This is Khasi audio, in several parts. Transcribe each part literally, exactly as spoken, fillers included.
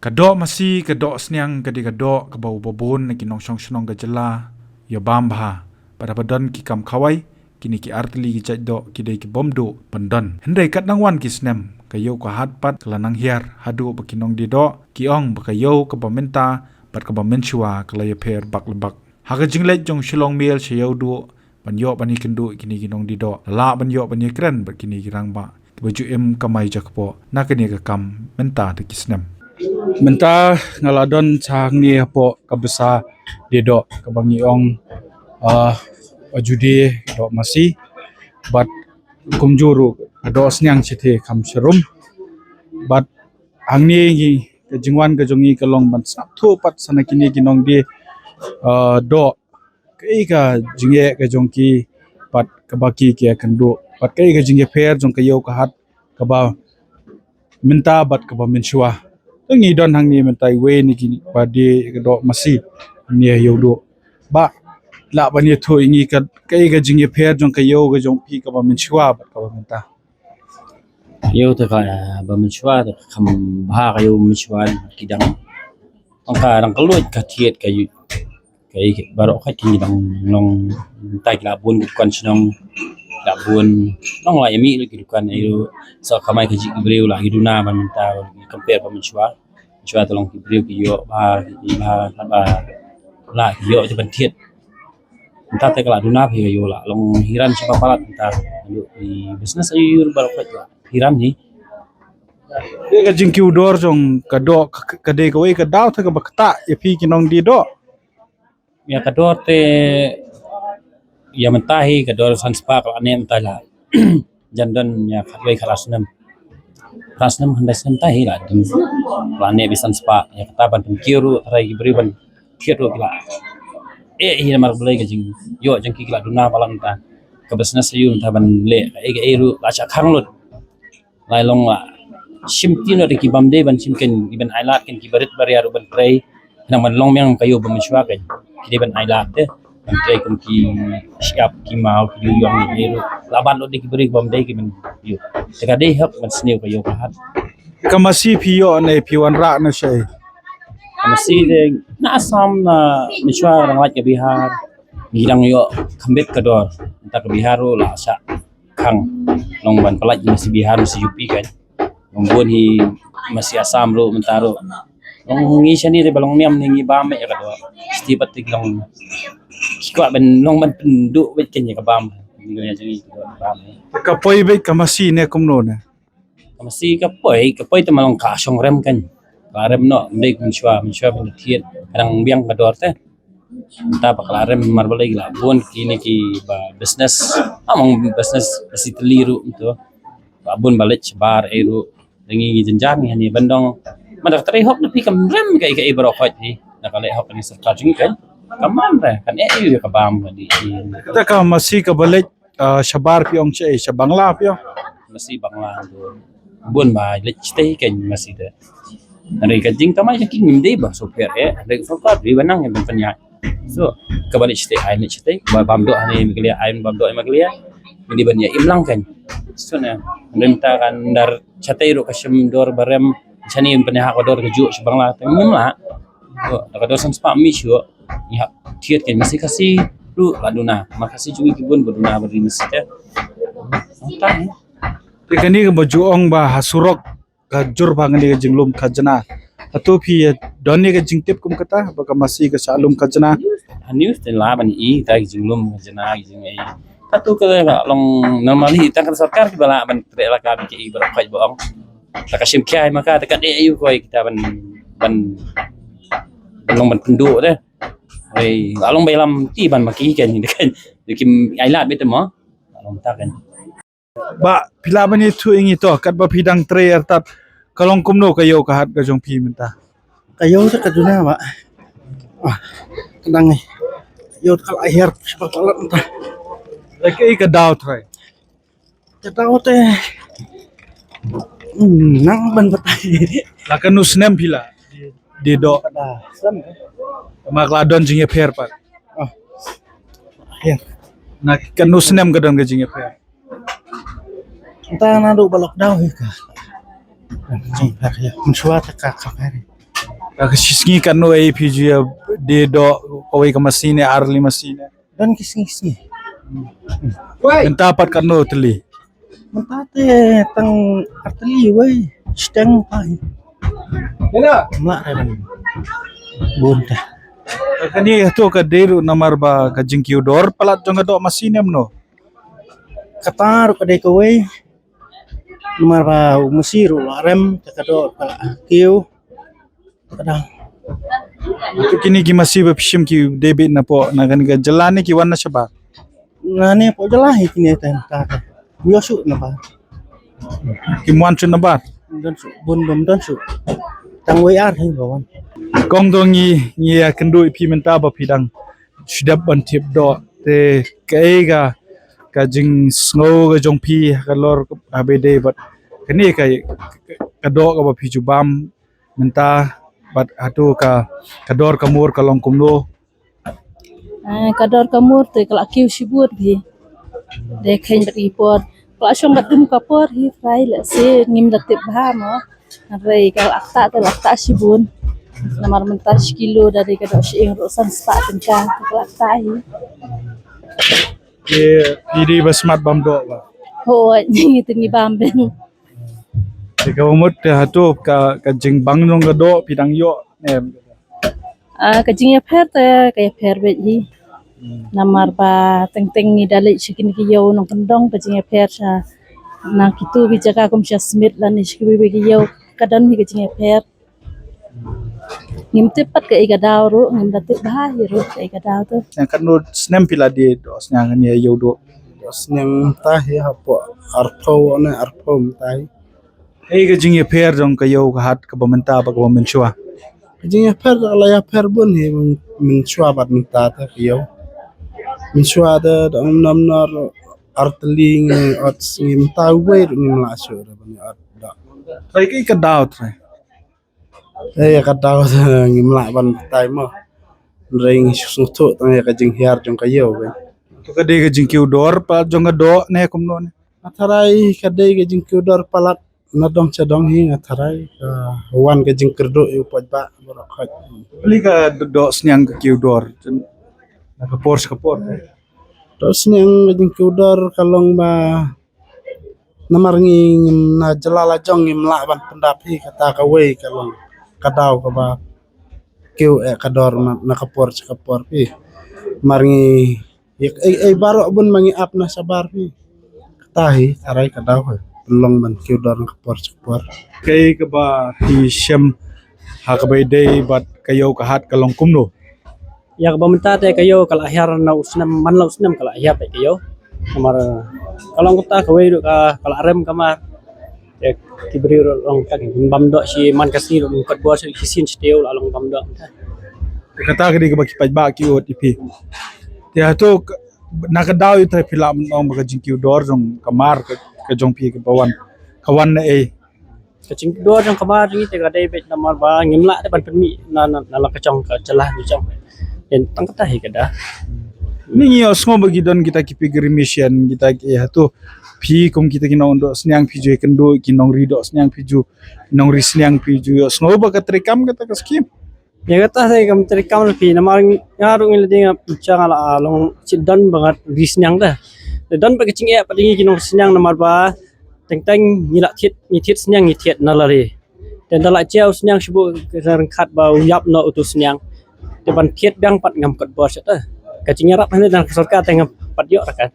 Ka doh masi, ka doh sniang, ka dei ka doh kaba u babun na ki nongshong shnong ka jylla ïa bam bha. Bad haba don ki kam khawai, kine ki artylli ki jait doh ki dei ki bym duh ban don. Hynrei kat nang wan ki snem, ka ïew ka hat pat ka la nang hiar, haduh ba ki nongdie doh ki ong ba ka ïew kaba mynta bad kaba mynshuwa ka la ïapher bak le bak. Ha ka jingleit jong Shillong Mail sha Ïewduh ban ïoh ban ïakynduh kine ki nongdie doh, la lah ban ïoh ban ïakren bad kine ki rangbah kiba ju im kamai jakpoh na kane ka kam mynta da ki snem. Mynta nga la don sa hangne hapoh ka bsa die doh kaba ngi ong, ah, ba ju die doh masi, bad kumjuh ruh ka doh sniang shatei kham sharum. Bad hangne ngi, ka jingwan ka jong ngi ka long ban sngap thuh pat sa na kine ki nongdie, ah, doh, kaei ka jingeh ka jong ki, bad kaba ki ki ïakynduh, bad kaei ka jingïapher jong ka ïew ka hat, kaba mynta bad kaba mynshuwa. Te ngi don hangne mynta iwei na kiba die ka doh masi hangne ha Ïewduh. Bah, lah ban ïathuh ïa ngi ka, kaei ka jingïapher jong ka ïew ka jong phi kaba mynshuwa bad kaba mynta? Ïew te ka, ba mynshuwa te ka kham bha ka ïew mynshuwa ki dang. Tang ka dang ka luid ka thied ka ïew. Kaei baroh khoit ki dang long mynta ki la bun ki dukan shnong. La bun long la ïa mih ki dukan ïa ruh. So kamai ka jingïabriew la ki duna ban mynta compare ba mynshuwa. Mynshuwa te long ki briew ki ïoh bha ki bha ba la ki ïoh ki ban thied. Mynta te ka la duna phi ka ïoh la long hiran sha ba palat mynta. Ïoh ki business ïoh baroh khoit la hiran hi. Ka jingkiew dor jong ka doh ka, ka dei kawei ka daw te kaba ktah ïa phi ki nongdie doh. Ïa ka dor te, ïa mynta hi ka dor san spah ka la neh mynta la. Jan don ïa khatwei khatar snem. Khatar snem khyndai snem mynta hi la don. La neh beit san spah ïa kata ban pynkiew ruh trai ki briew ban thied ruh ki la. Eh hi namar Blei ka jingïoh jong ki ki la duna palat mynta. Ka business ïoh mynta ban leh kaei kaei ruh la shah khang lut. Lai long la shim tin da ki bym dei ban shim kein, ki ban ailad kein ki barit baria ruh ban trei. Nang ban long miang ka ïew ba mynshuwa kein. Ki dei ban ailad te ban trei kum ki shyiap ki maw ki ïew ïong ki ruh. La ban lut da ki barit bym dei ki ban ïew. Te ka dei hok ban sniew ka ïew ka hat. Ka masi phi ïoh ne phi wanrah ne shaei? Ka masi te na Assam na mynshuwa ranglait ka Bihar. Ngi dang ïoh kham bit ka dor. Mynta ka Bihar ruh la shah khang long ban pyllait masi Bihar masi U P kan. Long bun hi masi Assam ruh mynta ruh. Long ngi shane te ba long niam ne ngi bam ïa ka dor. Siti pat te long ki kwah ban long ban pynduh beit kan ïa ka bam. Ngi ïa jong ngi ka dor bam. Ka poi beit ka masi ne kumno ne? Ka masi ka poi, ka poi te ma long ka shong rem kan. Ka rem noh, ndei mynshuwa, mynshuwa ban thied, ka dang biang ka dor te. Mynta ba ka la rem mar balei la bun kine ki ba business. Among business ba si teli ruh mynta. Ba bun ba leit shabar ei ruh. Ngi ngi jynjar ngi hani ban dong. Mynta ka trei hok na phi kam rem kaei kaei baroh khoit hi. Na ka leh hok ni sorkar jong ngi kan. Ka man re kan eh ei ka bam ka di. Kata ka masi ka ba leit, ah, shabar phi ong shaei, sha Bangla phi ong? Masi Bangla tu. Bun ba leit shatei kan masi te. Hynrei ka jingkamai jong ki ngim dei ba shu pher eh. Hynrei ka sorkar dei ba nang ban pynïaid. So ka ba leit shatei ai leit shatei. Ba bam doh ha Meghalaya ai bam doh ha Meghalaya. Ngim dei ban ïa im lang kan. So na hynrei mynta kan dar shatei ruh ka shem dor ba rem. Shane ban pynïaid ha ka dor ka juh sha Bangla te ngim lah. Ka dor san spah mi shuh. Ïa thied kan masi Khasi ruh la duna. Ma Khasi jong ngi ki bun ba duna ba ri masi te. Te kane ka ba ju ong ba ha surok ka jur ba kane ka jinglum khajna. Hato phi don ne ka jingtip kum kata ba ka masi ka shah lum khajna? Ha news te la ban i ta ka jinglum khajna ka jing ei. Hato ka long normally ta ka sorkar ki ba la ban trei la ka ki ba khaj ba ong. Ta ka shim khia ma ka ta ka dei ayu koi kita ban ban ban long ban pynduh te. Ei, la long ba lam ti ban ma ki kan ni kan. Ki ai lad bit ma. La long ta kan. Ba phi lah ban ïathuh ïa ngi to katba phi dang trei artat ka long kumno ka ïew ka hat ka jong phi mynta? Ka ïew te ka duna ba. Ah, ka dang ngi. Ïew te ka la hiar sha palat mynta. Lei kaei ka daw trai? Ka daw te, hmm, nang ban batai. La katno snem phi la die doh? Ka da snem. Ma ka la don jingïapher pat? Ah, hiar. Na katno snem ka don ka jingïapher? Mynta naduh ba lockdown hi ka. Jingpher ïa. Mynshuwa te ka ka pher. Ka shi sngi katno ei phi ju ïa die doh kawei ka masi ne ar tylli masi ne? Don ki sngi sngi. Mynta pat katno tylli? Mynta te tang ar tylli wei. Shiteng pa. Mla re ban. Bun ta. Kane hato ka dei ruh namar ba ka jingkiew dor palat jong ka doh masi ne mano? Kata ruh ka dei kawei. Namar ba u masi ruh la rem, te ka doh ka la kiew. Ka dang. Hato kine ki masi ba phi shim ki dei beit na poh na kane ka jylla ne ki wan na shabar? Na ne poh jylla hi kine te mynta te. Ym ïoh shuh na bar. Kim wan shuh na bar? Ym don shuh, bun bym don shuh. Tang wei ar hi ba wan. Kong to ngi, ngi ïa kynduh ïa phi mynta ba phi dang shu dep ban thied doh. Te kaei ka, ka jingsngew ka jong phi ha ka lor ha ba ïadei bad kane ka, ka doh kaba phi ju bam mynta bad hato ka, ka dor ka mur ka long kumno? Ah, ka dor ka mur te ka la kiew shibun hi. Dei kheiñ bad i por. Ka la shong bad dum ka por hi trai lehse ngim da tip bha mo. Hynrei ka la ktah te la ktah shibun. Namar mynta shi kilo da dei ka doh shi ïing ruh san spah tyngka ka la ktah hi. Te phi dei ba smat bam doh ba? Hooid, ngi te ngi bam beng. Te kaba mut te hato ka, ka jingbang jong ka doh phi dang ïoh ne em? Ah, ka jingïapher te ka ïapher beit hi. Namar ba teng teng ngi da leit sha kine ki ïew nongkyndong, ka jingïapher sha na kitu ki jaka kum sha Smit lane sha kiwei kiwei ki ïew ka don hi ka jingïapher. Ngim tip pat kaei ka daw ruh, ngim da tip bha hi ruh kaei ka daw te. Ïa katno snem phi la die doh sniang kane ïa ïew doh? Doh sniang mynta hi hapoh arphew ne arphew mynta hi. Kaei ka jingïapher jong ka ïew ka hat kaba mynta bad kaba mynshuwa? Ka jingïapher ka la ïapher bun hi myn-, mynshuwa bad mynta te ka ïew. Mynshuwa te da ong namar ar tylli ngi ot sngi, mynta uwei ruh ngim lah shuh da ban ot doh. Trai kaei ka daw trai? Eh, ïa ka daw te ngim lah ban batai mo. Hynrei ngi sngewthuh tang ïa ka jinghiar jong ka ïew beit. To ka dei ka jingkiew dor palat jong ka doh ne kumno ne? Nga tharai ka dei ka jingkiew dor palat, na dong sha dong hi nga tharai ka wan ka jingkyrduh ïa u paidbah baroh khoit. Phi ka doh sniang ka kiew dor na ka por sha ka por? Doh sniang ka jingkiew dor ka long ba namar ngi ngim na jylla la jong ngim lah ban pyndap hi, kata kawei ka long ka daw kaba kiew eh ka dor na, na ka por sha ka por hi. Namar ngi ïa ei ei baroh bun ma ngi ap na shabar hi. Kata hi tharai ka daw hi pynlong ban kiew dor na ka por sha ka por. Kaei kaba phi shem ha kaba ïadei bad ka ïew ka hat ka long kumno? Ïa kaba mynta te ka ïew ka la hiar na u snem, man la u snem ka la hiar te ka ïew. Namar ka long kata kawei ruh ka, ka la rem ka mar. Te ki briew ruh long kata ki bam doh shi man ka sngi ruh kot bor shi sien shi tiew la long bam doh mynta. Te kata ka dei kaba ki paidbah ki ot ïa phi. Te hato na ka daw ïa trai phi lah ban ong ba ka jingkiew dor jong ka mar ka, ka jong phi kaba wan, ka wan na ei? Ka jingdor jong ka mar jong ngi te ka dei beit namar ba ngim lah te ban pynmih na, na, na la ka jong ka jylla ngi jong. Ïa tang kata hi ka daw. Ni ngi ïohsngew ba ki don kita ki pilgrimage, kita ki, eh, hato phi kum kita ki nongdoh sniang phi ju ïakynduh, ki nongri doh sniang phi ju, nongri sniang phi ju ïohsngew ba ka treikam kata ka skim? Ïa kata te kam treikam phi namar nga ruh ngi la dei nga pynshong nga la, ah, long shi don ba nga ri sniang te. Te don ba ka jingeh pat ngi ki nongri sniang namar ba teng teng ngi la thied, ngi thied sniang ngi thied na la ri. Te da la jia u sniang shu buh ka ryngkat ba u ïap noh utu sniang. Te ban thied biang pat ngam kot bor sha te. Ka jingïarap hangne na ka sorkar te ngam pat ïoh rakat.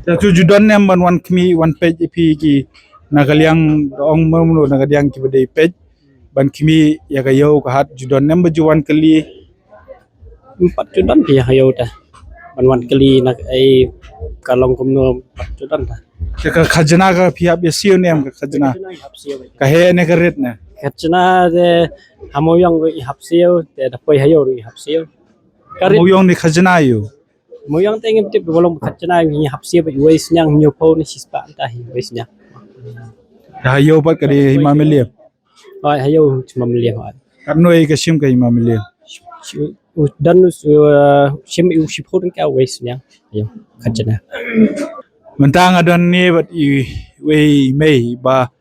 Te tu ju don ne em ban wan khmih wan peit ïa phi ki na ka liang ong mano mano na ka liang kiba dei peit ban khmih ïa ka ïew ka hat, ju don ne em ba ju wan kylli? Em pat ju don phi ïa ka ïew te ban wan kylli na ei ka long kumno, em pat ju don te. Te ka khajna ka phi hap ïa siew ne em ka khajna? Ka heh ne ka rit ne? Khajna te ha Mawiong ruh i hap siew, te da poi ha ïew ruh i hap siew. Ka rit. Mawiong ne khajna ïew? Mawiong te ngim tip ba long khajna, ngi hap siew ba i wei sniang hynñiewphew ne shispah mynta hi wei sniang. Te ha ïew pat ka dei hima Mylliem? Hooid, ha ïew hima Mylliem hooid. Katno ei ka shim ka hima Mylliem? Shi, u don u, uh, shim u shiphew tyngka wei sniang. Ïa, khajna. Mynta nga don ne bad i wei mei ba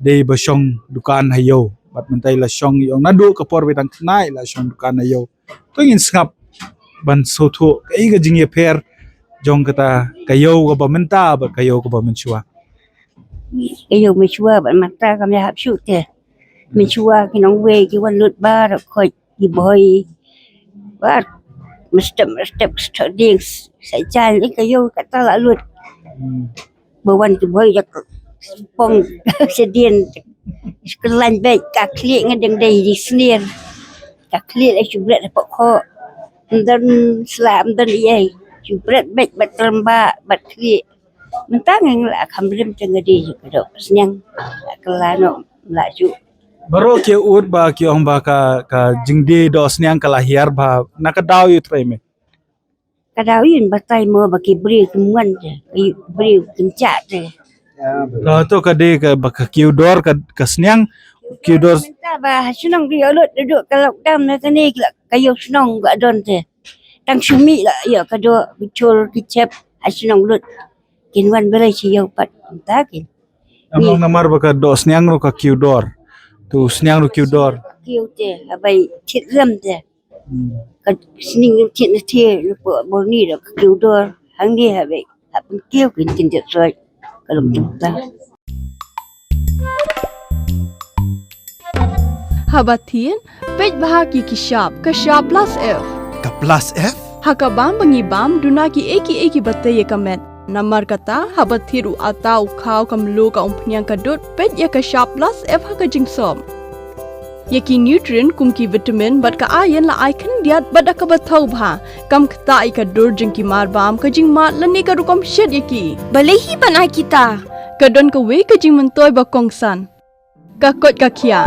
dei ba shong dukan ha ïew. Bad mynta i la shong, i ong naduh ka por ba i dang khynnah i la shong dukan na ïew. To ngin sngap ban sngewthuh kaei ka jingïapher jong kata ka ïew kaba mynta bad ka ïew kaba mynshuwa. Ka ïew mynshuwa bad mynta kam ïahap shuh te. Mynshuwa ki nongwei ki wan lut baroh khoit, ki bhoi. Bad mynstep mynstep sdang sa jan i ka ïew kata la lut. Hmm. Ba wan ki bhoi ïa ka pong sdien. Ka lain beit ka khlieh nga dang dei di snier. Ka khlieh la shu bret hapoh khoh. Ym don sla ym don ïa. Shu bret beit bad trembah bad khlieh. Mynta nga la kham rim te nga die ka doh sniang. Ka la noh la shu. Baroh ki ud ba ki ong ba ka, ka jingdie doh sniang ka la hiar bha, na ka daw ïa u trei me. Ka daw ïa u batai mo ba ki briew ki mon te, ki briew ki kynjah te. Ka to ka dei ka ba ka kiew dor ka, ka sniang, kiew dor. Mynta ba ha shnong dei lut dei ka lockdown na kane ka, ka ïew shnong ka don te. Tang shu mih la ïa ka doh ki chor ki chep ha shnong lut. Kin wan balei shi ïew pat mynta kin. Namar, namar ba ka doh sniang ruh ka kiew dor. To sniang ruh kiew dor. Kiew te, ha bai thied rem te. Hmm. Ka sniang ruh thied na thied, ruh po bor ni ruh ka kiew dor. Hangne ha bai, ha pyn kiew kin kin thied soi. Ka long tu ta. Haba thied, peit bha ki ki shap, ka shap plus F. Ka plus F? Ha ka bam ba ngi bam, duna kiei kiei kiba tei ïa ka met. Namar kata, haba thied u ata, u khaw, ka mluh, ka umphniang, ka dud, peit ïa ka shap plus F ha ka jingsop. Ïa ki nutrient kum ki vitamin bad ka iron la ai khyndiat bad da kaba thaw bha. Kam ktah ïa ka dur jong ki mar bam, ka jingmad lane ka rukom shet ïa ki. Balei hi ban ai kita? Ka don kawei ka jingmyntoi ba kongsan. Ka koit ka khiah.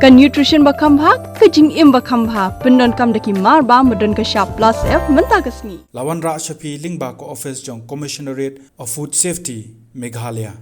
Ka nutrition ba kham bha, ka jingim ba kham bha. Pyndonkam da ki mar bam ba don ka shap plus F mynta ka sngi. La wanrah sha phi lyngba ka office jong Commissionerate of Food Safety, Meghalaya.